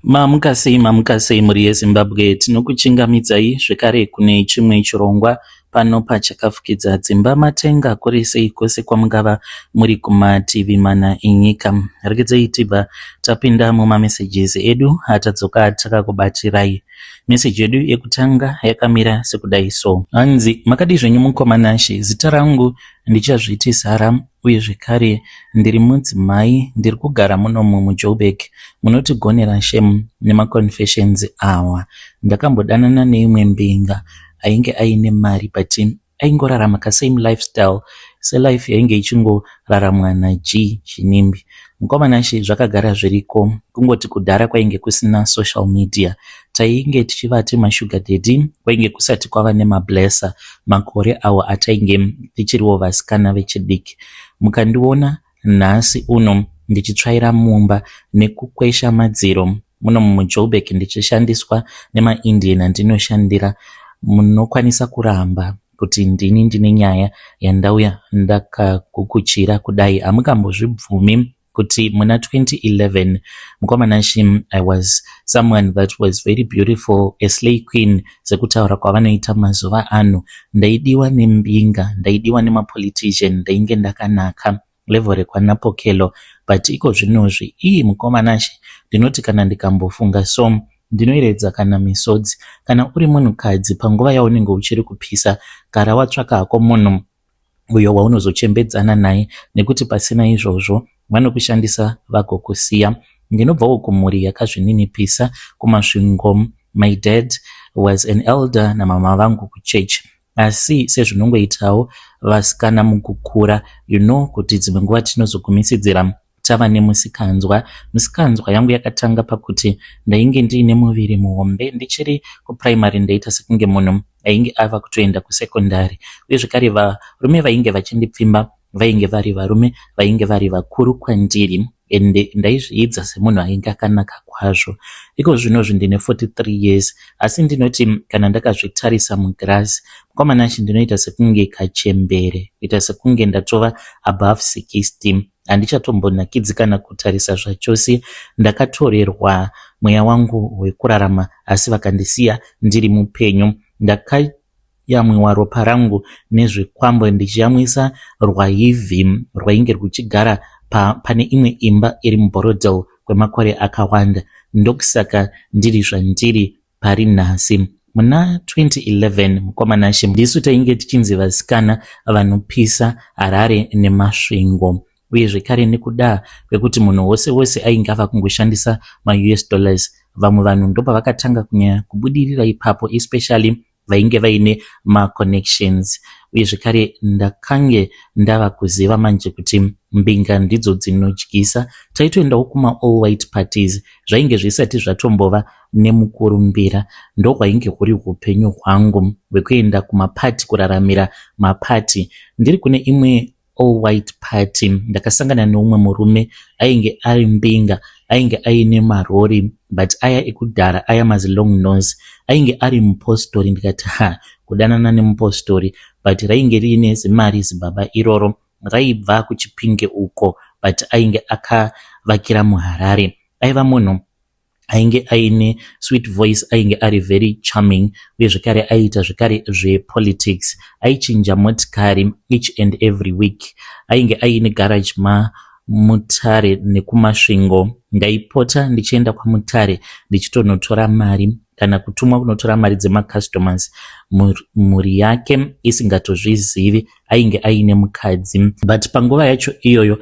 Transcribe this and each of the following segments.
Mamuka sei, mamuka sei mhuri yeZimbabwe. Tinokuchingamidzai zvekare kune chimwe chirongwa pano pachakafukidza dzimba matenga kuri sei kwose kwamungava muri kumativi mana enyika. Regedzei tibva tapinda mumamessages edu atadzoka takakubatirai. Message yedu yekutanga yakamira sekudai so. Hanzi makadii zvenyu mukoma Nashe, zita rangu ndichazviti Sara uye zvekare ndiri mudzimai ndiri kugara munomu muJoburg. Munotigonera shem nemaconfessions awa. Ndakambodanana neimwe mbinga ainge aine mari but aingorarama kasame lifestyle selife yainge ichingoraramwa naG Chinimbi. Mukoma Nashe zvakagara zviriko kungoti kudhara kwainge kusina social media. Tainge tichivati masugar daddy kwainge kusati kwava nemablesser makore awo atainge tichiriwo vasikana vechidiki. Mukandiona nhasi uno ndichitsvaira mumba nekukwesha madziro muno muJoburg ndichishandiswa nemaIndian andinoshandira munokwanisa kuramba kuti ndini ndine nyaya yandauya ndakagukuchira kudai hamungambozvibvumi kuti muna 2011 mukoma Nashe I was someone that was very beautiful, a slay queen sekutaura kwavanoita mazuva ano. Ndaidiwa nembinga, ndaidiwa nemapolitician, ndainge ndakanaka level rekwanapokelo but iko zvinozvi ii mukoma Nashe ndinoti kana ndikambofunga so ndinoeredza kana misodzi. Kana uri munhukadzi panguva yaunenge uchiri kupisa gara watsvaka hako munhu uyo waunozochembedzana naye nekuti pasina izvozvo vanokushandisa vagokusiya. Ndinobvawo kumhuri yakazvininipisa kuMasvingo. My dad was an elder namama vangu kuchechi asi sezvinongoitawo vasikana mukukura you know kuti dzimwe nguva tinozogumisidzira tava nemusikanzwa. Musikanzwa yangu yakatanga pakuti ndainge ndiine muviri muhombe ndichiri kupuraimari ndaita sekunge munhu ainge ava kutoenda kusekondari uye zvekare varume vainge vachindipfimba vainge vari varume vainge vari vakuru kwandiri ende ndaizviidza semunhu ainge akanaka kwazvo. Iko zvinozvi ndine 43 years asi ndinoti kana ndakazvitarisa mugirazi mukoma Nashe ndinoita sekunge kachembere kuita sekunge ndatova above 60 handichatombonakidzi kana kutarisa zvachose. Ndakatorerwa mweya wangu wekurarama asi vakandisiya ndiri mupenyu. Ndakayamwiwa ropa rangu nezvikwambo ndichiyamwisa rwaivhi rwainge rwuchigara pane imwe imba iri muBorrowdale kwemakore akawanda. Ndokusaka ndiri zvandiri pari nhasi. Muna 2011 mukoma Nashe ndisu tainge tichinzi vasikana vanopisa Harare neMasvingo uye zvekare nekuda kwekuti munhu wose wose ainge ava kungoshandisa maUS dollars vamwe vanhu ndopavakatanga kunyanya kubudirira ipapo especially vainge vaine maconnections uye zvekare ndakange ndava kuziva manje kuti mbinga ndidzo dzinodyisa. Taitoendawo kuma all white parties zvainge zvisati zvatombova nemukurumbira ndohwainge huri upenyu hwangu hwekuenda kumapati kuraramira mapati. Ndiri kune imwe all white party ndakasangana neumwe murume ainge ari mbinga ainge aine marori but aya ekudhara aya mazilong nose ainge ari mupostori ndikati ha kudanana nemupostori but rainge riine zimari zibaba iroro raibva kuChipinge uko but ainge akavakira muHarare. Aiva munhu ainge aine sweet voice ainge ari very charming uye zvekare aiita zvekare zvepolitics. Aichinja motikari each and every week. Ainge aine garage maMutare nekuMasvingo. Ndaipota ndichienda kwaMutare ndichitonotora mari kana kutumwa kunotora mari dzemacustomers mhuri yake isingatozvizivi ainge aine mukadzi but panguva yacho iyoyo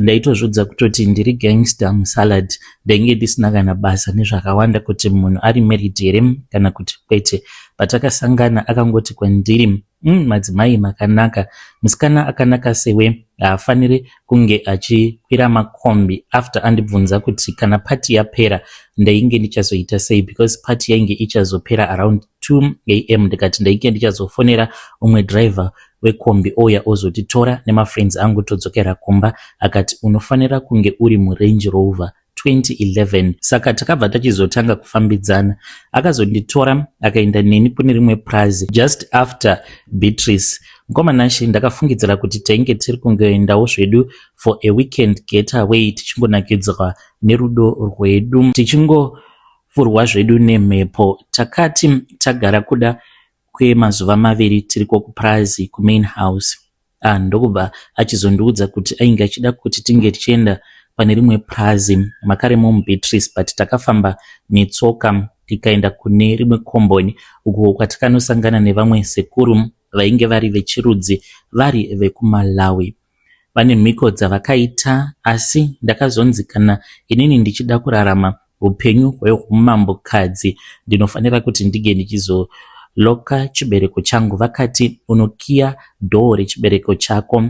ndaitozvidza kutoti ndiri gangster musalad ndainge ndisina kana basa nezvakawanda kuti munhu ari married here kana kuti kwete. Patakasangana akangoti kwandiri madzimai makanaka musikana akanaka sewe haafaniri kunge achikwira makombi after andibvunza kuti kana pati yapera ndainge ndichazoita sei because pati yainge ichazopera around 2 am ndikati ndainge ndichazofonera umwe driver wekombi ouya ozotitora nemafriends angu todzokera kumba akati unofanira kunge uri muRange Rover 2011 saka takabva tachizotanga kufambidzana akazonditora akaenda neni kune rimwe prazi just after Beatrice. Mukoma Nashe ndakafungidzira kuti tainge tiri kungoendawo zvedu for a weekend getaway tichingonakidzwa nerudo rwedu tichingo. Furwa zvedu nemhepo. Takati tagara kuda kwemazuva maviri tiriko kupurazi kumain house ah, ndokubva achizondiudza kuti ainge achida kuti tinge tichienda pane rimwe purazi makare muBeatrice, but takafamba netsoka tikaenda kune rimwe komboni uko kwatakanosangana nevamwe sekuru vainge vari vechirudzi vari vekuMalawi. Vane mhiko dzavakaita, asi ndakazonzi kana inini ndichida kurarama upenyu hwehumambokadzi ndinofanira kuti ndinge ndichizoloka chibereko changu. Vakati unokiya dhoo rechibereko chako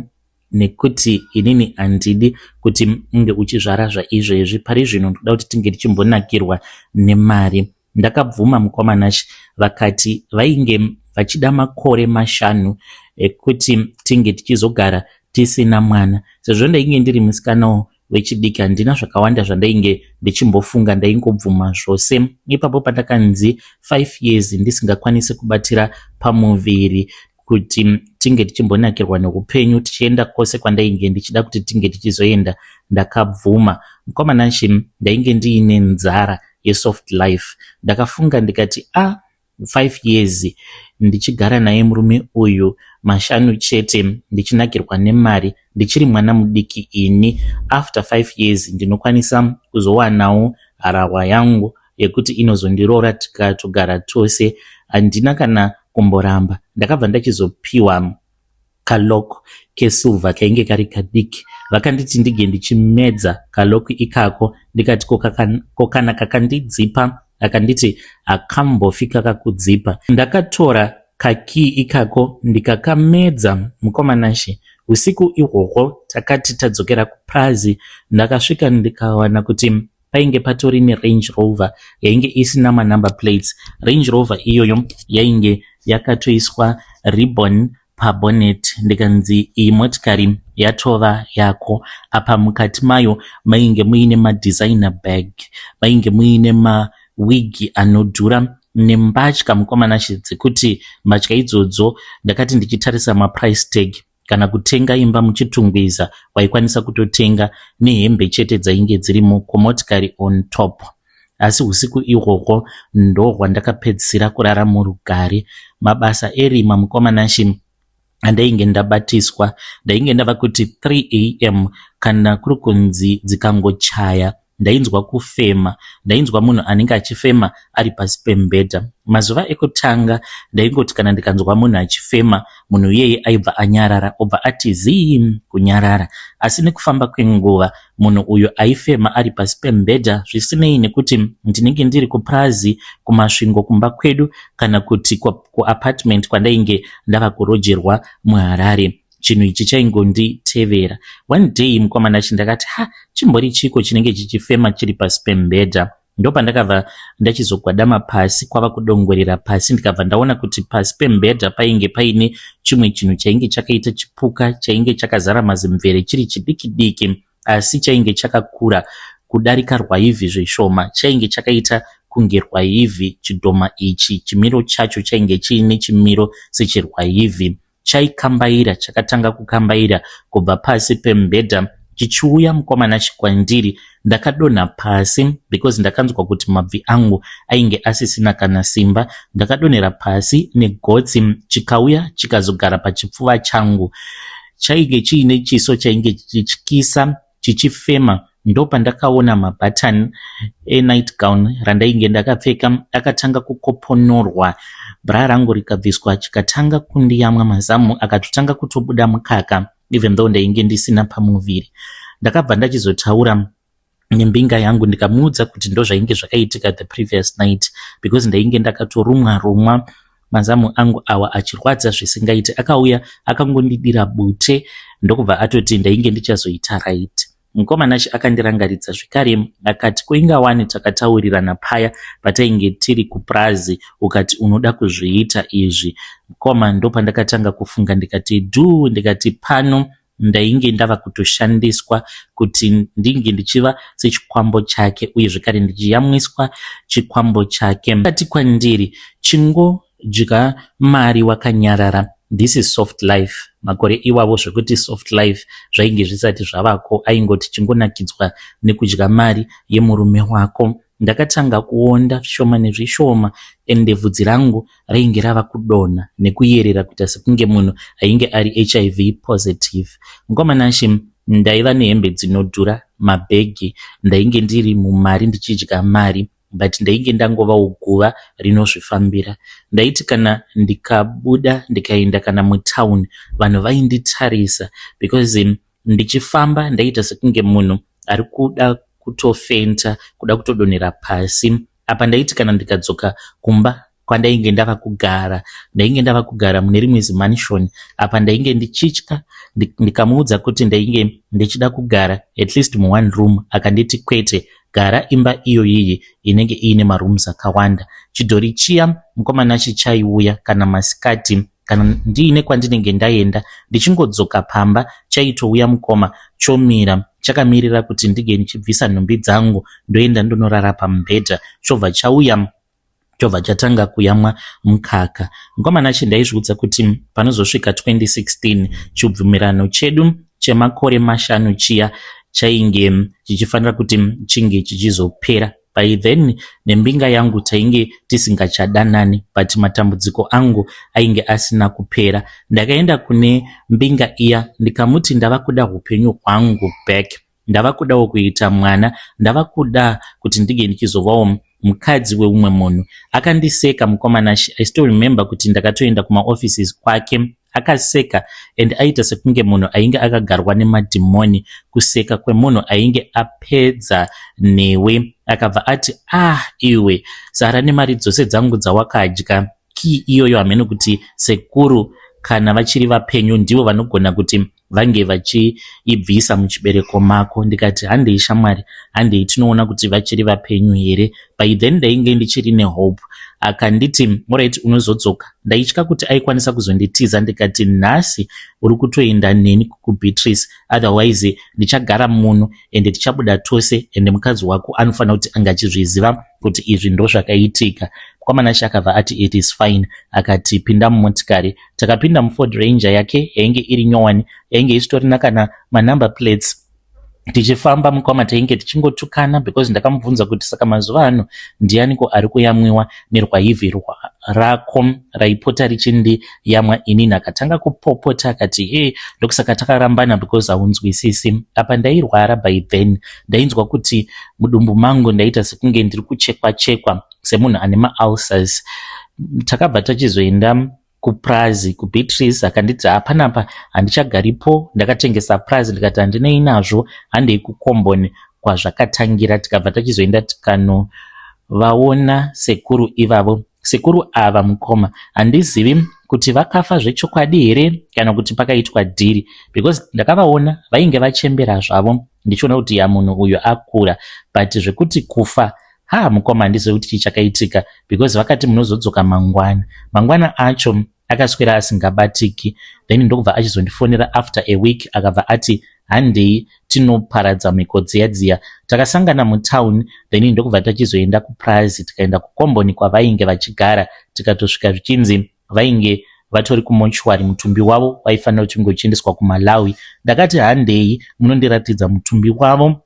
nekuti inini handidi kuti unge uchizvara zvaizvezvi. Pari zvino ndoda kuti tinge tichimbonakirwa nemari. Ndakabvuma mukoma Nash, vakati vainge vachida makore mashanu ekuti tinge tichizogara tisina mwana. Sezvo ndainge ndiri musikanawo wechidiki, handina zvakawanda zvandainge ndichimbofunga, ndaingobvuma zvose. Ipapo pandakanzi 5 years ndisingakwanisi kubatira pamuviri kuti tinge tichimbonakirwa neupenyu tichienda kwose kwandainge ndichida kuti tinge tichizoenda, ndakabvuma. Mukoma Nash, ndainge ndiine nzara yesoft life. Ndakafunga ndikati, a ah, 5 years ndichigara naye murume uyu, mashanu chete ndichinakirwa nemari, ndichiri mwana mudiki ini. After 5 years ndinokwanisa kuzowanawo harahwa yangu yekuti inozondiroora tikatogara tose. Handina kana kumboramba, ndakabva ndachizopiwa kalock kesilver kainge kari kadiki. Vakanditi ndige ndichimedza kalock ikako. Ndikati ko kana kakandidzipa? Akanditi hakambofi kakakudzipa. Ndakatora kakii ikako ndikakamedza. Mukoma Nashe, usiku ihwohwo takati tadzokera kupurazi, ndakasvika ndikawana kuti painge patori neRange Rover yainge isina manumber plates. Range Rover iyoyo yainge yakatoiswa ribbon pabonnet, ndikanzi iyi motikari yatova yako. Apa mukati mayo mainge muine madesigner bag, mainge muine mawigi anodhura nembatya, mukoma Nashe, dzekuti mbatya idzodzo ndakati ndichitarisa maprice tag, kana kutenga imba muChitungwiza waikwanisa kutotenga nehembe chete dzainge dzirimo kumotikari on top. Asi usiku ihwohwo ndo hwandakapedzisira kurara murugare. Mabasa erima, mukoma Nashe, andainge ndabatiswa, ndainge ndava kuti 3 am kana kuri kunzi dzikangochaya ndainzwa kufema, ndainzwa munhu anenge achifema ari pasi pemubhedha. Mazuva ekutanga ndaingoti kana ndikanzwa munhu achifema, munhu iyeye aibva anyarara, obva ati zii kunyarara. Asi nekufamba kwenguva munhu uyu aifema ari pasi pemubhedha, zvisinei nekuti ndinenge ndiri kupurazi kuMasvingo kumba kwedu kana kuti kuapartment kwandainge ndava kurojerwa muHarare, chinhu ichi chaingonditevera. One day, mukoma Nashe, ndakati, ha, chimbori chiko chinenge chichifema chiri pasi pemubhedha? Ndopandakabva ndachizogwadama pasi kwava kudongorera pasi, ndikabva ndaona kuti pasi pemubhedha painge paine chimwe chinhu chainge chakaita chipuka chainge chakazara mazimvere, chiri chidiki diki asi chainge chakakura kudarika rwaivhi zvishoma. Chainge chakaita kunge rwaivhi chidhoma ichi. Chimiro chacho chainge chiine chimiro secherwaivhi. Chaikambaira, chakatanga kukambaira kubva pasi pemubhedha chichiuya, mukoma Nashe, kwandiri. Ndakadonha pasi because ndakanzwa kuti mabvi angu ainge asisina kana simba. Ndakadonhera pasi negotsi. Chikauya chikazogara pachipfuva changu. Chainge chiine chiso chainge chichityisa, chichifema. Ndopandakaona mabhatani enight gown randainge ndakapfeka akatanga kukoponorwa, bra rangu rikabviswa, chikatanga kundiyamwa mazamu akatotanga kutobuda mukaka even though ndainge ndisina pamuviri. Ndakabva ndachizotaura nembinga yangu, ndikamuudza kuti ndozvainge zvakaitika the previous night, because ndainge ndakatorumwa rumwa, mazamu angu awa achirwadza zvisingaiti. Akauya akangondidira bute, ndokubva atoti ndainge ndichazoita right. Mukoma Nashe, akandirangaridza zvekare akati, kuingawani takataurirana paya patainge tiri kupurazi, ukati unoda kuzviita izvi? Mukoma, ndopandakatanga kufunga, ndikati dhuu, ndikati pano ndainge ndava kutoshandiswa kuti ndinge ndichiva sechikwambo chake uye zvekare ndichiyamwiswa chikwambo chake. Akati kwandiri, chingodya mari wakanyarara, this is soft life. Makore iwavo zvekuti soft life zvainge zvisati zvavako. Aingoti chingonakidzwa nekudya mari yemurume wako. Ndakatanga kuonda zvishoma nezvishoma ende vhudzi rangu rainge rava kudonha nekuyerera kuita sekunge munhu ainge ari hiv positive. Mukoma Nashe ndaiva nehembe dzinodhura, mabhegi, ndainge ndiri mumari ndichidya mari but ndainge ndangovawo guva rinozvifambira. Ndaiti kana ndikabuda ndikaenda kana mutown vanhu vainditarisa because ndichifamba ndaiita sekunge munhu ari kuda kutofenta, kuda kutodonhera pasi. Apa ndaiti kana ndikadzoka kumba kwandainge ndava kugara, ndainge ndava kugara mune rimwe zimansion. Apa ndainge ndichitya, ndikamuudza kuti ndainge ndichida kugara at least muone room, akanditi kwete, gara imba iyoyiyi inenge iine marooms akawanda. Chidhori chiya mukomana chichaiuya kana masikati kana ndiine kwandinenge ndaenda, ndichingodzoka pamba chaitouya mukoma chomira chakamirira kuti ndinge ndichibvisa nhumbi dzangu ndoenda ndonorara pamubhedha, chobva chauya chobva chatanga kuyamwa mukaka. Mukoma Nashe ndaizviudza kuti panozosvika 2016 chibvumirano chedu chemakore mashanu chiya chainge chichifanira kuti chinge chichizopera. By then nembinga yangu tainge tisingachadanani but matambudziko angu ainge asina kupera. Ndakaenda kune mbinga iya ndikamuti ndava kuda hupenyu hwangu back, ndava kudawo kuita mwana, ndava kuda kuti ndinge ndichizovawo mukadzi weumwe munhu. Akandiseka mukoma Nashe. I still remember kuti ndakatoenda kumaoffices kwake, akaseka and aita sekunge munhu ainge akagarwa nemadhimoni, kuseka kwemunhu ainge apedza newe. Akabva ati, ah iwe sara nemari dzose dzangu dzawakadya, key iyoyo hameno kuti sekuru kana vachiri vapenyu ndivo vanogona kuti vange vachiibvisa muchibereko mako. Ndikati handei shamwari, handei tinoona kuti vachiri vapenyu here. By then ndainge ndichiri nehope. Akanditi alright, unozodzoka. Ndaitya kuti aikwanisa kuzonditiza, ndikati nhasi uri kutoenda neni kuBeatrice, otherwise ndichagara muno ende tichabuda tose, ende mukadzi wako anofanira kuti anga achizviziva kuti izvi ndo zvakaitika. Mukoma Nashe akabva ati it is fine, akati pinda mumotikari. Takapinda muFord Ranger yake yainge iri nyowani, yainge isitorina kana manumber plates. Tichifamba mukoma tainge tichingotukana because ndakamubvunza kuti saka mazuva ano ndianiko ari kuyamwiwa nerwaivhi rako raipota richindiyamwa inini. Akatanga kupopota akati e ndokusaka takarambana because haunzwisisi. Apa ndairwara by then, ndainzwa kuti mudumbu mangu ndaita sekunge ndiri kuchekwa chekwa semunhu ane maulcers. Takabva tachizoenda kupurazi kuBeatrice, akanditi hapanapa handichagaripo, ndakatengesa purazi. Ndikati handinei nazvo, handei kukomboni kwazvakatangira. Tikabva tachizoenda tikanovaona sekuru ivavo. Sekuru ava mukoma handizivi kuti vakafa zvechokwadi here kana kuti pakaitwa dhiri, because ndakavaona vainge vachembera zvavo, ndichiona kuti ya munhu uyu akura, but zvekuti kufa ha mukoma handizivi kuti chii chakaitika, because vakati munozodzoka mangwana. Mangwana acho akaswera asingabatiki, then ndokubva achizondifonera after a week, akabva ati handei tinoparadza mhiko dziya dziya. Takasangana mutown, then ndokubva tachizoenda kupurazi, tikaenda kukomboni kwavainge vachigara, tikatosvika zvichinzi vainge vatori kumochwari, mutumbi wavo waifanira kuti unge uchiendeswa kuMalawi. Ndakati handei munondiratidza mutumbi wavo.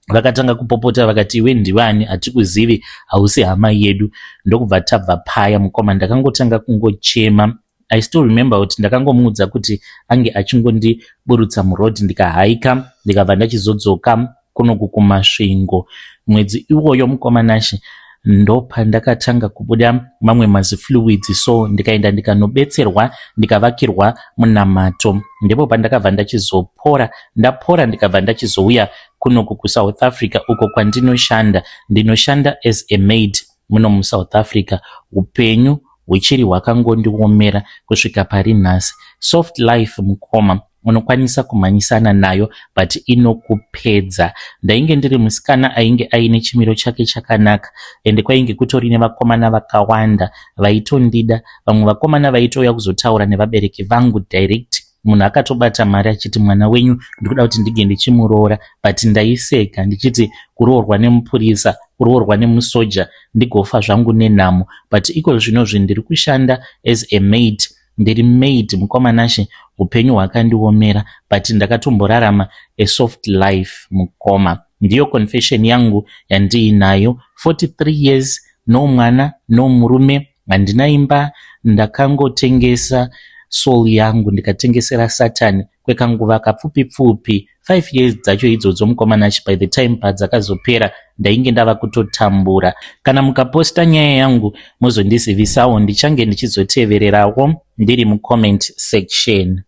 Vakatanga kupopota vakati iwe ndivani, hatikuzivi, hausi hama yedu. Ndokubva tabva paya mukoma, ndakangotanga kungochema. I still remember kuti ndakangomuudza kuti ange achingondiburutsa muroad, ndikahaika, ndikabva ndachizodzoka kunoku kuMasvingo. Mwedzi iwoyo mukoma Nashe ndopandakatanga kubuda mamwe mazifluids, so ndikaenda ndikanobetserwa, ndikavakirwa munamato, ndipo pandakabva ndachizopora. Ndapora ndikabva ndachizouya kunoku kuSouth Africa uko kwandinoshanda. Ndinoshanda as a maid muno muSouth Africa. Upenyu huchiri hwakangondiomera kusvika pari nhasi. Soft life mukoma unokwanisa kumhanyisana nayo but inokupedza. Ndainge ndiri musikana ainge aine chimiro chake chakanaka, ende kwainge kutori nevakomana vakawanda vaitondida. Vamwe vakomana vaitouya kuzotaura nevabereki vangu direct, munhu akatobata mari achiti mwana wenyu ndikuda kuti ndinge ndichimuroora, but ndaiseka ndichiti kuroorwa nemupurisa, kuroorwa nemusoja, ndigofa zvangu nenhamo. But iko zvinozvi ndiri kushanda as a maid. Ndiri maid mukoma Nashe, hupenyu hwakandiomera but ndakatomborarama a soft life mukoma. Ndiyo confession yangu yandiinayo, 43 years, no mwana, no murume, handina imba. Ndakangotengesa soul yangu, ndikatengesera Satani kwekanguva kapfupi pfupi. 5 years dzacho idzodzo, mukoma Nashe, by the time padzakazopera ndainge ndava kutotambura. Kana mukaposta nyaya yangu mozondizivisawo, ndichange ndichizotevererawo ndiri mucomment section.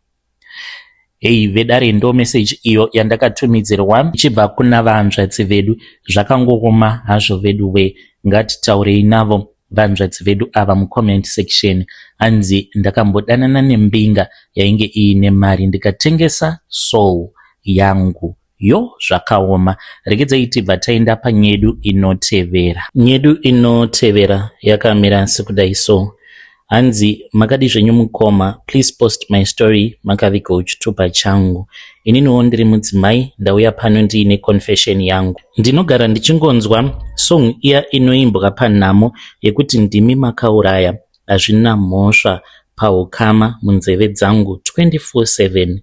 Hei vedare, ndo meseji iyo yandakatumidzirwa ichibva kuna vanzvadzi vedu. Zvakangooma hazvo vedu we. Ngatitaurei navo vanzvadzi vedu ava mucomment section. Hanzi ndakambodanana nembinga yainge iine mari, ndikatengesa soul yangu. Yo, zvakaoma. Regedzai tibva taenda panyedu inotevera. Nyedu inotevera yakamira sekudai so. Hanzi, "Makadi zvenyu mukoma? Please post my story, makavigawo chitupa changu. Ininiwo ndiri mudzimai, ndauya pano ndiine confession yangu. Ndinogara ndichingonzwa song iya inoimbwa panhamo yekuti 'Ndimi makauraya, hazvina mhosva paukama' munzeve dzangu 24/7.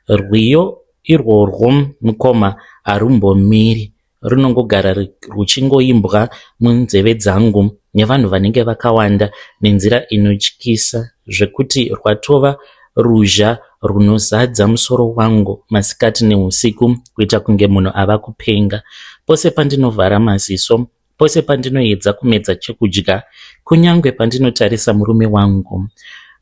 Rwiyo irworwo, mukoma, harumbomiri, runongogara ruchingoimbwa munzeve dzangu nevanhu vanenge vakawanda nenzira inotyisa, zvekuti rwatova ruzha runozadza musoro wangu masikati neusiku, kuita kunge munhu ava kupenga. Pose pandinovhara maziso, pose pandinoedza kumedza chekudya, kunyange pandinotarisa murume wangu,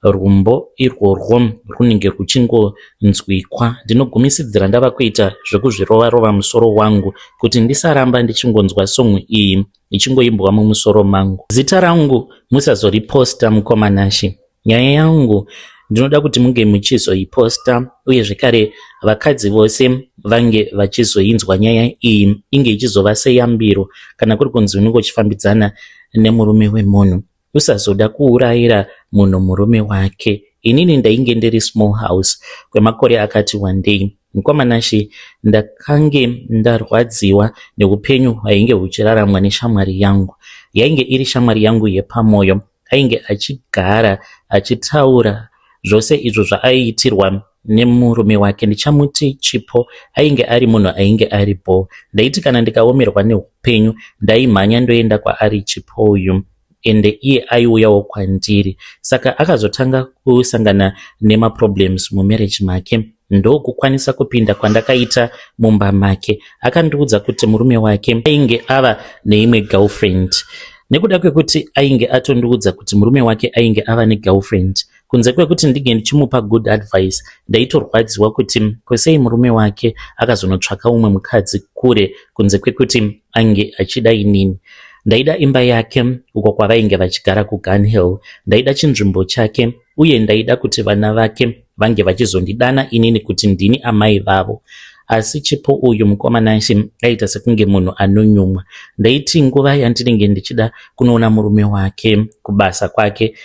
rumbo irworwo runenge ruchingonzwikwa. Ndinogumisidzira ndava kuita zvekuzvirova-rova musoro wangu kuti ndisaramba ndichingonzwa song iyi ichingoimbwa mumusoro mangu. Zita rangu musazoriposta, mukoma Nashe. Nyaya yangu ndinoda kuti munge muchizoiposta, uye zvekare vakadzi vose vange vachizoinzwa nyaya iyi, inge ichizova seyambiro. Kana kuri kunzi unenge uchifambidzana nemurume wemunhu, usazoda kuurayira munhu murume wake. Inini ndainge ndiri small house kwemakore akati wandei. Mukoma Nashe, ndakange ndarwadziwa neupenyu hwainge huchiraramwa neshamwari yangu. Yainge iri shamwari yangu yepamwoyo. Ainge achigara achitaura zvose izvo zvaaiitirwa nemurume wake. Ndichamuti Chipo. Ainge ari munhu ainge ari bho. Ndaiti kana ndikaomerwa neupenyu, ndaimhanya ndoenda kwaari Chipo uyu, ende iye aiuyawo kwandiri. Saka akazotanga kusangana nemaproblems mumarriage make, ndokukwanisa kupinda kwandakaita mumba make. Akandiudza kuti murume wake ainge ava neimwe girlfriend. Nekuda kwekuti ainge atondiudza kuti murume wake ainge ava negirlfriend, kunze kwekuti ndinge ndichimupa good advice, ndaitorwadziwa kuti kwesei murume wake akazonotsvaka umwe mukadzi kure, kunze kwekuti ange achida inini. Ndaida imba yake uko kwavainge vachigara kuGunhill. Ndaida chinzvimbo chake, uye ndaida kuti vana vake vange vachizondidana inini kuti ndini amai vavo. Asi Chipo uyu, mukoma Nashe, aita sekunge munhu anonyumwa. Ndaiti nguva yandinenge ndichida kunoona murume wake kubasa kwake,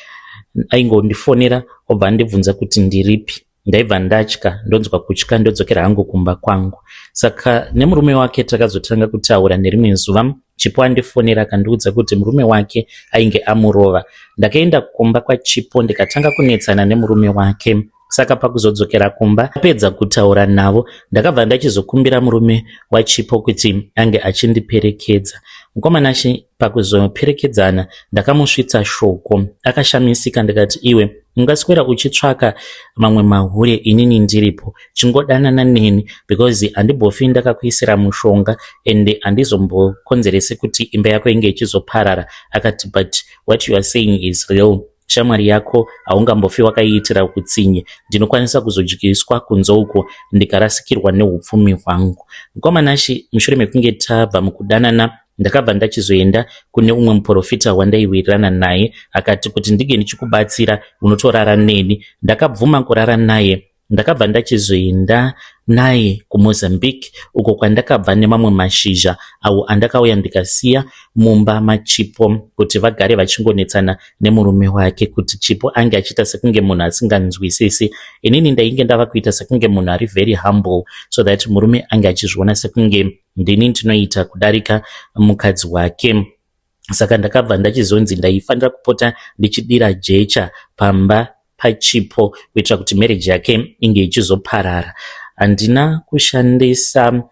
aingondifonera obva andibvunza kuti ndiripi. Ndaibva ndatya, ndonzwa kutya, ndodzokera hangu kumba kwangu. Saka nemurume wake takazotanga kutaura nerimwe zuva Chipo andifonera, akandiudza kuti murume wake ainge amurova. Ndakaenda kumba kwaChipo ndikatanga kunetsana nemurume wake. Saka pakuzodzokera kumba apedza kutaura navo, ndakabva ndachizokumbira murume waChipo kuti ange achindiperekedza. Mukoma Nashe, pakuzoperekedzana ndakamusvitsa shoko. Akashamisika. Ndikati, "Iwe ungaswera uchitsvaka mamwe mahure inini ndiripo? Chingodanana neni, because handimbofi ndakakuisira mushonga, ende handizombokonzeresi kuti imba yako inge ichizoparara." Akati, "But what you are saying is real. Shamwari yako haungambofi wakaiitira utsinye. Ndinokwanisa kuzodyiswa kunze uko, ndikarasikirwa neupfumi hwangu." Mukoma Nashe, mushure mekunge tabva mukudanana, ndakabva ndachizoenda kune umwe muprofita wandaiwirirana naye. Akati, "Kuti ndinge ndichikubatsira, unotorara neni." Ndakabvuma kurara naye. Ndakabva ndachizoenda naye kuMozambique, uko kwandakabva nemamwe mashizha awo andakauya ndikasiya mumba maChipo kuti vagare vachingonetsana nemurume wake, kuti Chipo ange achiita sekunge munhu asinganzwisisi. Inini ndainge ndava kuita sekunge munhu ari very humble, so that murume ange achizviona sekunge ndini ndinoita kudarika mukadzi wake. Saka ndakabva ndachizonzi ndaifanira kupota ndichidira jecha pamba. paChipo kuitira kuti marriage yake inge ichizoparara. Handina kushandisa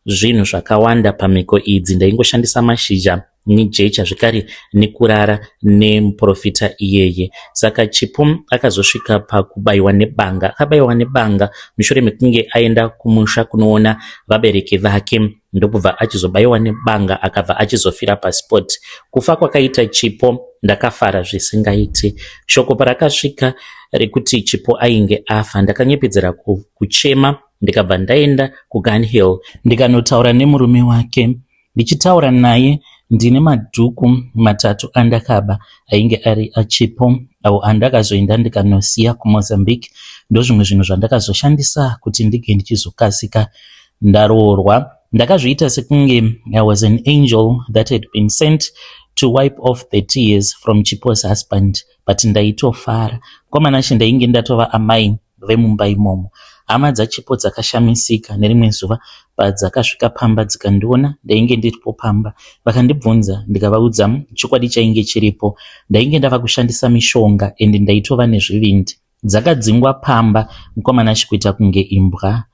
zvinhu zvakawanda pamhiko idzi, ndaingoshandisa mashizha nejecha zvekare nekurara nemuprofita iyeye. Saka Chipo akazosvika pakubaiwa nebanga. Akabaiwa nebanga mushure mekunge aenda kumusha kunoona vabereki vake ndokubva achizobaiwa nebanga akabva achizofira paspot. Kufa kwakaita Chipo ndakafara zvisingaiti. Shoko parakasvika rekuti Chipo ainge afa ndakanyepedzera kuchema ndikabva ndaenda kuGunhill ndikanotaura nemurume wake. Ndichitaura naye ndine madhuku matatu andakaba ainge ari aChipo awo andakazoenda ndikanosiya kuMozambique. Ndozvimwe zvinhu zvandakazoshandisa kuti ndinge ndichizokasika ndaroorwa. Ndakazviita sekunge I was an angel that had been sent to wipe off the tears from Chipo's husband but ndaitofara. Mukomana Nashe ndainge ndatova amai vemumba imomo. Hama dzaChipo dzakashamisika nerimwe zuva padzakasvika pamba dzikandiona ndainge ndiripo pamba. Vakandibvunza ndikavaudza chokwadi chainge chiripo. Ndainge ndava kushandisa mishonga ende ndaitova nezvivindi. Dzakadzingwa pamba mukomana achikuita kunge imbwa.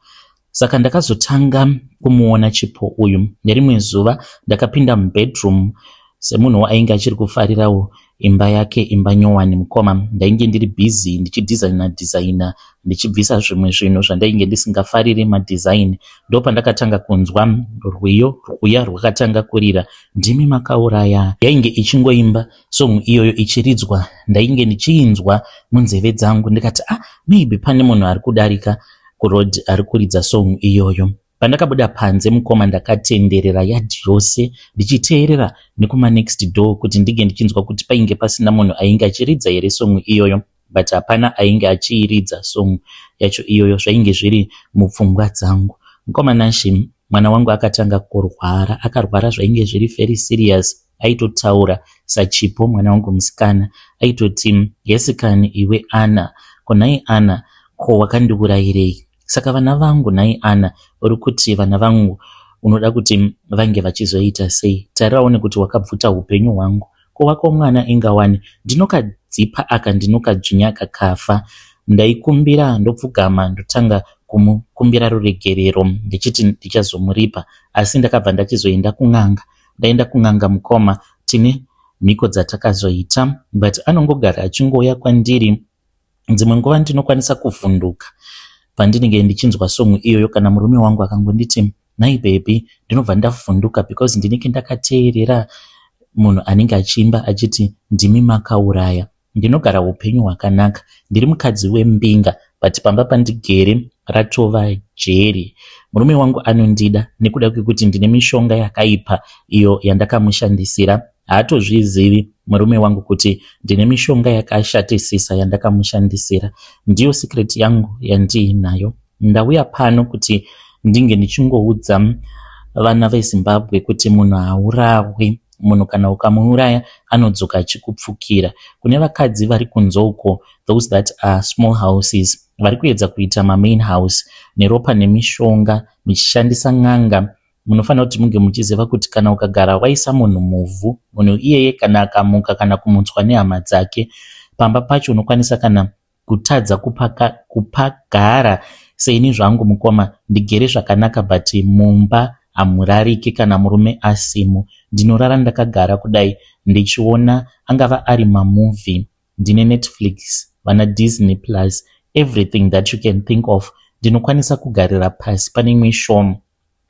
Saka ndakazotanga kumuona Chipo uyu. Nerimwe zuva ndakapinda mubedroom semunhuwo ainge achiri kufarirawo imba yake imba nyowani mukoma. Ndainge ndiri busy ndichidhizaina dhizaina ndichibvisa zvimwe zvinhu zvandainge ndisingafariri madesign. Ndopandakatanga kunzwa rwiyo rwuya rwakatanga kurira ndimi makauraya. Yainge ichingoimba song iyoyo ichiridzwa ndainge ndichiinzwa munzeve dzangu ndikati ah maybe pane munhu ari kudarika kuroad ari kuridza song iyoyo. Pandakabuda panze mukoma ndakatenderera yadhi yose ndichiteerera nekumanext door kuti ndinge ndichinzwa kuti painge pasina munhu ainge achiridza here song iyoyo but hapana ainge achiiridza song yacho iyoyo zvainge zviri mupfungwa dzangu. Mukoma Nashe mwana wangu akatanga kurwara akarwara zvainge zviri very serious aitotaura saChipo mwana wangu musikana aitoti hesikani iwe Anna ko nhai Anna ko wakandiurayirei saka vana vangu nhai Anna uri kuti vana vangu unoda kuti vange vachizoita sei tarirawo nekuti wakabvuta upenyu hwangu ko wako mwana ingawani ndinokadzipa aka ndinokadzvinya kakafa ndaikumbira ndopfugama ndotanga kumukumbira ruregerero ndichiti ndichazomuripa asi ndakabva ndachizoenda kun'anga ndaenda kun'anga mukoma tine mhiko dzatakazoita but anongogara achingouya kwandiri dzimwe nguva ndinokwanisa kuvhunduka pandinenge ndichinzwa song iyoyo kana murume wangu akangonditi nhai baby ndinobva ndavhunduka because ndinenge ndakateerera munhu anenge achiimba achiti ndimi makauraya ndinogara upenyu hwakanaka ndiri mukadzi wembinga but pamba pandigere ratova jeri murume wangu anondida nekuda kwekuti ndine mishonga yakaipa iyo yandakamushandisira haatozvizivi murume wangu kuti ndine mishonga yakashatisisa yandakamushandisira ndiyo secret yangu yandiinayo ndauya pano kuti ndinge ndichingoudza vana veZimbabwe kuti munhu haurawi munhu kana ukamuuraya anodzoka achikupfukira kune vakadzi vari kunze uko those that are small houses vari kuedza kuita mamain house neropa nemishonga muchishandisa n'anga munofanira kuti munge muchiziva kuti kana ukagara waisa munhu muvhu munhu iyeye kana akamuka kana kumutswa nehama dzake pamba pacho unokwanisa kana kutadza kupagara seini zvangu mukoma ndigere zvakanaka but mumba hamurariki kana murume asimo ndinorara ndakagara kudai ndichiona angava ari mamovie ndine Netflix vana Disney Plus everything that you can think of ndinokwanisa kugarira pasi pane imwe show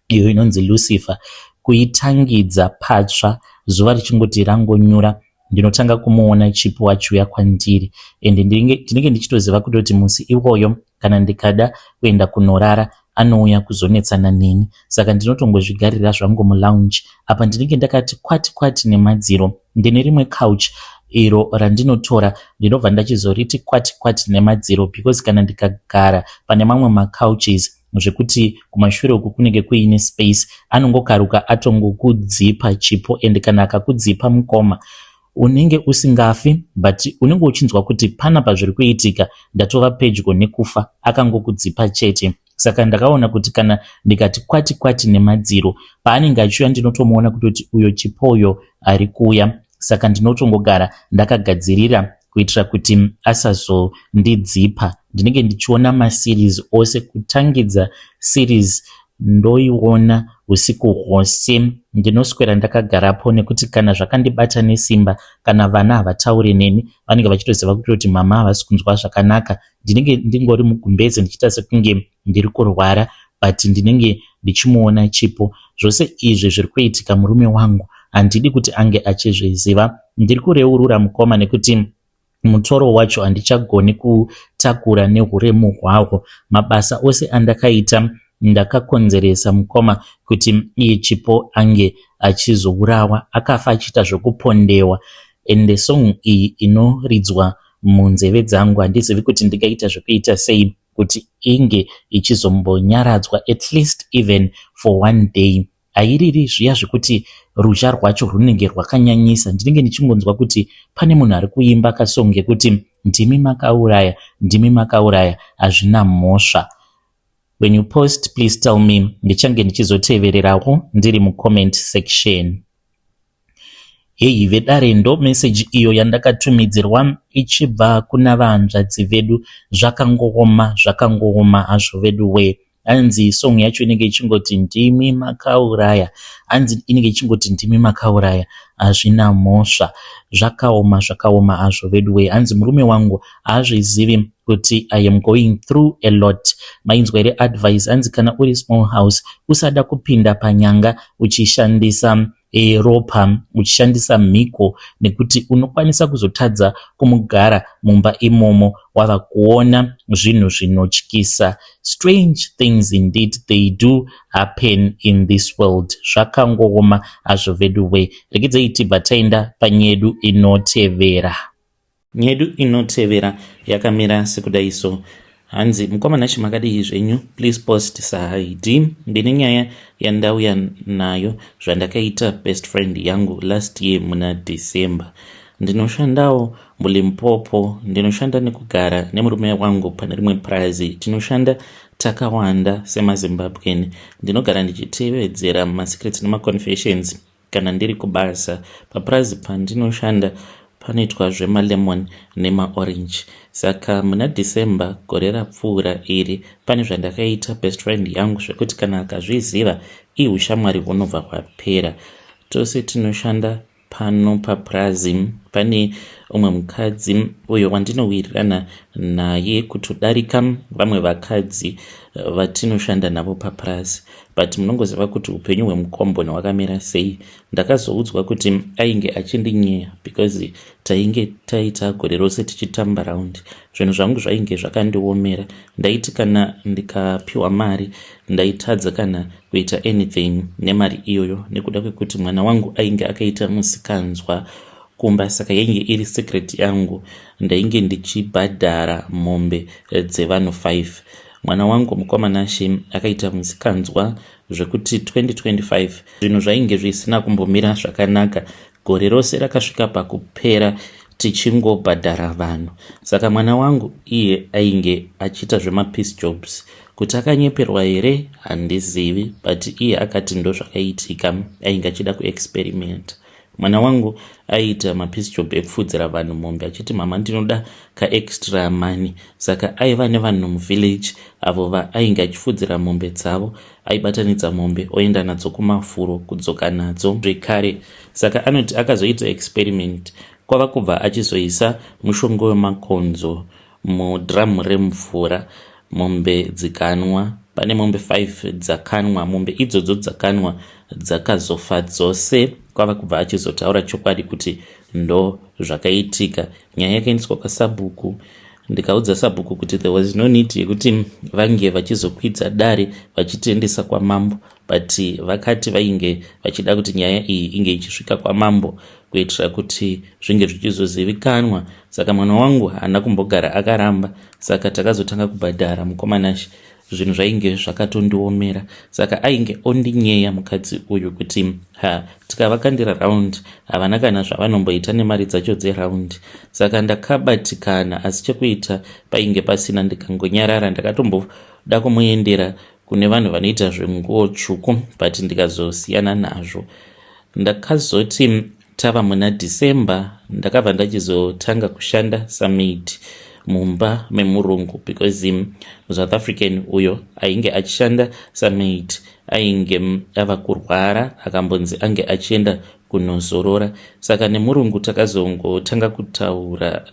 iyo inonzi Lucifer kuitangidza patsva zuva richingoti rangonyura ndinotanga kumuona Chipo achiuya kwandiri ende ndinenge ndichitoziva kutoti musi iwoyo kana ndikada kuenda kunorara anouya kuzonetsana neni saka ndinotongozvigarira zvangu mulounge apa ndinenge ndakati kwati kwati nemadziro ndine rimwe couch iro randinotora ndinobva ndachizoriti kwati kwati nemadziro because kana ndikagara pane mamwe macouches zvekuti kumashure uku kunenge kuine space anongokaruka atongokudzipa Chipo and kana akakudzipa mukoma unenge usingafi but unenge uchinzwa kuti panapa zviri kuitika ndatova pedyo nekufa akangokudzipa chete saka ndakaona kuti kana ndikati kwati kwati nemadziro paanenge achiuya ndinotomuona kutoti uyo Chipoyo ari kuuya saka ndinotongogara ndakagadzirira. kuitira kuti asazondidzipa. Ndinenge ndichiona maseries ose kutangidza series ndoiona usiku hwose. Ndinoswera ndakagarapo nekuti kana zvakandibata nesimba kana vana havataure neni vanenge vachitoziva kutoti mama havasi kunzwa zvakanaka. Ndinenge ndingori mugumbeze ndichiita sekunge ndiri kurwara but ndinenge ndichimuona Chipo. Zvose izvi zviri kuitika murume wangu handidi kuti ange achizviziva. Ndiri kureurura mukoma nekuti mutoro wacho handichagoni kutakura nehuremu hwawo. Mabasa ose andakaita ndakakonzeresa mukoma kuti iye Chipo ange achizourawa. Akafa achiita zvekupondewa ende song iyi inoridzwa munzeve dzangu handizivi kuti ndingaita zvekuita sei kuti inge ichizombonyaradzwa at least even for one day. Hairiri zviya zvekuti ruzha rwacho rwunenge rwakanyanyisa. Ndinenge ndichingonzwa kuti pane munhu ari kuimba kasong kekuti ndimi makauraya, ndimi makauraya, hazvina mhosva. When you post please tell me, ndichange ndichizotevererawo ndiri mucomment section. Heyi vedare ndo message iyo yandakatumidzirwa ichibva kuna vahanzvadzi vedu. Zvakangooma, zvakangooma hazvo vedu wee. Hanzi song yacho inenge ichingoti ndimi makauraya, hanzi inenge ichingoti ndimi makauraya, hazvina mhosva. Zvakaoma, zvakaoma hazvo vedu wee. Hanzi murume wangu haazvizivi kuti I am going through a lot. Mainzwa here advice? Hanzi kana uri small house usada kupinda panyanga uchishandisa ropa uchishandisa mhiko nekuti unokwanisa kuzotadza kumugara mumba imomo wava kuona zvinhu zvinotyisa. Strange things indeed they do happen in this world. Zvakangooma hazvo vedu wee. Regedzei tibva taenda panyedu inotevera. Nyedu inotevera yakamira sekudai so. Hanzi mukoma Nashe makadii zvenyu, please post said. Ndine nyaya yandauya nayo zvandakaita best friend yangu last year muna December. Ndinoshandawo muLimpopo, ndinoshanda nekugara nemurume wangu pane rimwe purazi. Tinoshanda takawanda semaZimbabwean. Ndinogara ndichitevedzera masecrets nemaconfessions kana ndiri kubasa. Papurazi pandinoshanda panoitwa zvemalemon nemaorange. Saka muna December gore rapfuura iri pane zvandakaita best friend yangu zvekuti kana akazviziva ihushamwari hunobva hwapera. Tose tinoshanda pano papurazi pane umwe mukadzi uyo wandinowirirana naye kutodarika vamwe vakadzi vatinoshanda navo papurazi. But munongoziva kuti upenyu hwemukomboni hwakamira sei. Ndakazoudzwa kuti ainge achendinyeya because tainge taita gore rose tichitamba round. Zvinhu zvangu zvainge zvakandiomera. Ndaiti kana ndikapiwa mari ndaitadza kana kuita anything nemari iyoyo nekuda kwekuti mwana wangu ainge akaita musikanzwa kumba, saka yainge iri secret yangu. Ndainge ndichibhadhara mombe dzevanhu 5. Mwana wangu mukoma Nashe akaita musikanzwa zvekuti 2025 zvinhu zvainge zvisina kumbomira zvakanaka. Gore rose rakasvika pakupera tichingobhadhara vanhu. Saka mwana wangu iye ainge achiita zvemapiece jobs. Kuti akanyeperwa here handizivi, but iye akati ndozvakaitika, ainge achida kuexperimenta. Mwana wangu aiita mapiece job ekufudzira vanhu mombe achiti mama ndinoda kaextra money. Saka aiva nevanhu muvillage avo vaainge achifudzira mombe dzavo. Aibatanidza mombe oenda nadzo kumafuro kudzoka nadzo zvekare. Saka anoti akazoita experiment kwava kubva achizoisa mushonga wemakonzo mudhiramu remvura, mombe dzikanwa. Pane mombe 5 dzakanwa, mombe idzodzo dzakanwa dzakazofa dzose. Kwava kubva achizotaura chokwadi kuti ndo zvakaitika. Nyaya yakaendeswa kwasabhuku. Ndikaudza sabhuku kuti there was no need yekuti vange vachizokwidza dare vachitiendesa kwamambo, but vakati vainge vachida kuti nyaya iyi inge ichisvika kwamambo kuitira kuti zvinge zvichizozivikanwa. Saka mwana wangu haana kumbogara akaramba. Saka takazotanga kubhadhara mukoma Nashe. Zvinhu zvainge zvakatondiomera. Saka ainge ondinyeya mukadzi uyu kuti ha tikavakandira round havana kana zvavanomboita nemari dzacho dzeround. Saka ndakabatikana, asi chekuita painge pasina, ndikangonyarara. Ndakatomboda kumuendera kune vanhu vanoita zvenguo tsvuku, but ndikazosiyana nazvo. Ndakazoti Tava muna December ndakabva ndachizotanga kushanda samaid mumba memurungu because muSouth African uyo ainge achishanda samaid ainge ava kurwara akambonzi ange achienda kunozorora. Saka nemurungu takazongotanga kutaura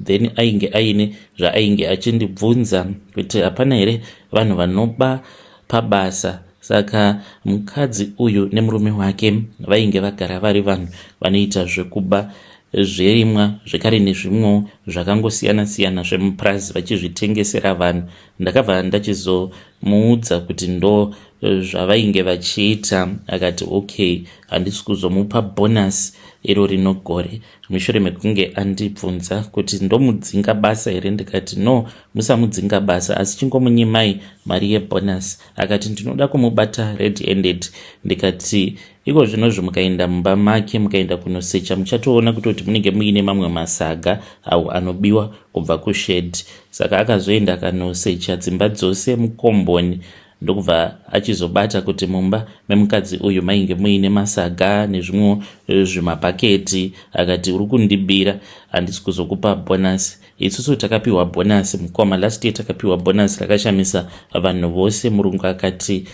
then ainge aine zvaainge achindibvunza kuti hapana here vanhu vanoba pabasa. Saka mukadzi uyu nemurume wake vainge vagara vari vanhu vanoita zvekuba zvirimwa zvekare nezvimwewo zvakangosiyana siyana zvemupurazi vachizvitengesera vanhu. Ndakabva ndachizomuudza kuti ndo zvavainge vachiita akati okay handisi kuzomupa bonus iro rino gore. Mushure mekunge andibvunza kuti ndomudzinga basa here ndikati no musamudzinga basa asi chingomunyimai mari yebonus. Akati ndinoda kumubata red handed ndikati iko zvinozvi mukaenda mumba make mukaenda kunosecha muchatoona kutoti munenge muine mamwe masaga awo anobiwa kubva kushed. Saka akazoenda akanosecha dzimba dzose mukomboni ndokubva achizobata kuti mumba memukadzi uyu mainge muine masaga nezvimwewo zvimabhaketi. Akati uri kundibira handisi kuzokupa bonus. Isusu takapiwa bonus mukoma last year takapiwa bonus rakashamisa vanhu vose. Murungu akati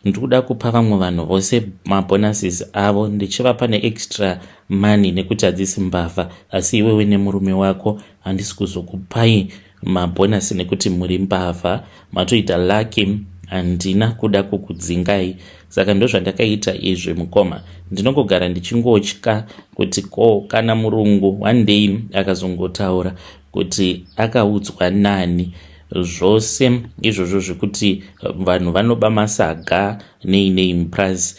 ndikuda kupa vamwe vanhu vose mabonuses avo ndichivapa neextra money nekuti hadzisi mbavha, asi iwewe nemurume wako handisi kuzokupai mabhonasi nekuti muri mbavha, matoita lucky handina kuda kukudzingai. Saka ndozvandakaita izvi mukoma. Ndinongogara ndichingotya kuti ko kana murungu one day akazongotaura kuti akaudzwa nani zvose izvozvo zvekuti vanhu vanoba masaga nei nei mupurazi,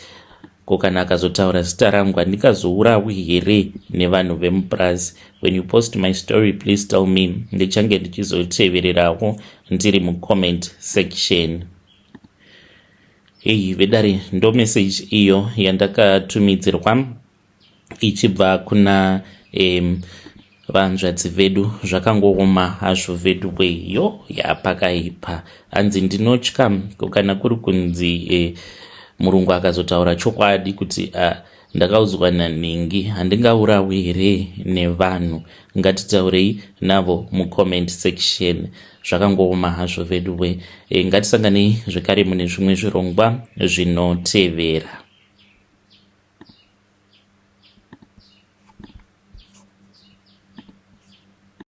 ko kana akazotaura zita rangu handingazourawi here nevanhu vemupurazi? When you post my story please tell me, ndichange ndichizotevererawo ndiri mucomment section. Hei vedare, ndo message iyo yandakatumidzirwa ichibva kuna vanzvadzi vedu. Zvakangooma hazvo vedu weyo, yapakaipa. Hanzi ndinotya kana kuri kunzi murungu akazotaura chokwadi kuti ndakaudzwa nanhingi, handingaurawi here nevanhu? Ngatitaurei navo mucomment section. Zvakangooma hazvo vedu we. Ngatisanganei zvekare mune zvimwe zvirongwa zvinotevera.